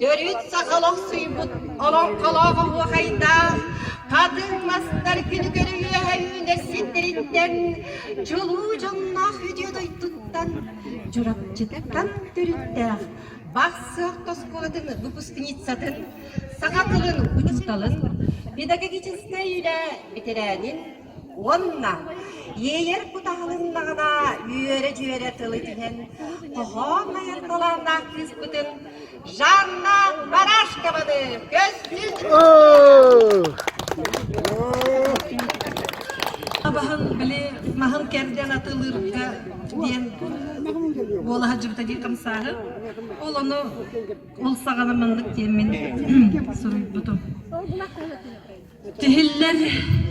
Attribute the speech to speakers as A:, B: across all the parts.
A: Төрүт саха олохсуйбут олоҥхолоох оһуохайдаах хатыҥ мастар күнү көрө үөһэ үүнэр сирдэриттэн чулуу дьонноох үтүө дойдуттан Чурапчыттан төрүттээх Бахсы орто оскуолатын выпускницатын, саха тылын учууталын, педагогическай үлэ бэтэрээнин Уонна иэйэр кутаһылыннаҕына үөрэ-дьүөрэ тылы түһэн, хоһоон айар талааннаах кыыспытын Жанна Барашкованы көстүн!
B: Абаһын били маһын кэрдэн атылыырга диэн буола сылдьыбыта дии хамсааһын. Ол ону ол саҕана маннык диэммин суруйбутум. Түһүллэр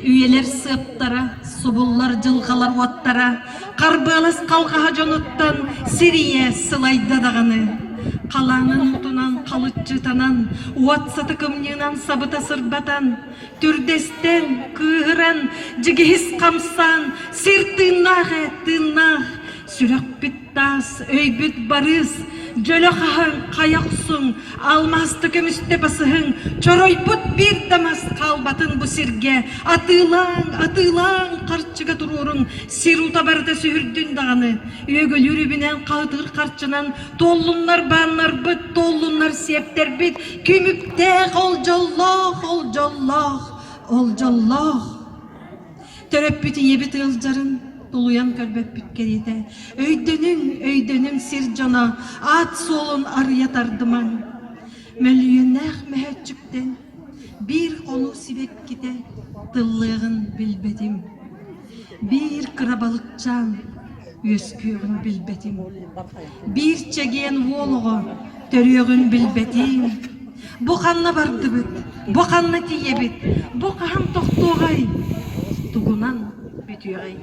B: үйэлэр сыаптара, субуллар дьылҕалар уоттара, харбыалас халҕаһа дьонуттан сирийэ сылайда даҕаны. Халаанын уутунан халыччытанан, уот саты кымньыынан сабыта сырбатан, түрдэстэн, кыыһыран, дьигиһис хамсаан, сир тыыннаах ээ тыыннаах, сүрэхпит таас, өйбүт барыыс, дьөлө хаһыҥ, хайа охсуҥ, алмааста көмүстэ басыһыҥ, чоройбут биир да мас хаалбатын бу сиргэ, атыылааҥ, атыылааҥ, харчыга туруоруҥ, сир ута барыта сүһүрдүн даҕаны, үөгүлүүр үбүнэн хаһытыыр харчынан туоллуннар бааннарбыт, туоллуннар сиэптэрбит, күмүктээх ол дьоллоох, ол дьоллоох, ол дьоллоох. Төрөппүт ийэбит ыалдьарын тулуйан көрбөппүт кэриэтэ. Өйдөнүҥ, өйдөнүҥ сир дьоно, аат суолун арыйа тардымаҥ. Мөлүйүөннээх мөһөөччүктэн биир хонуу сибэккитэ тыллыаҕын билбэтим. Биир кыра балыкчаан үөскүөҕүн билбэтим. Биир чэгиэн уол оҕо төрүөҕүн билбэтим. Бу ханна бардыбыт? Бу ханна тиийэбит? Бу хаһан тохтуоҕай? Тугунан бүтүөҕэй?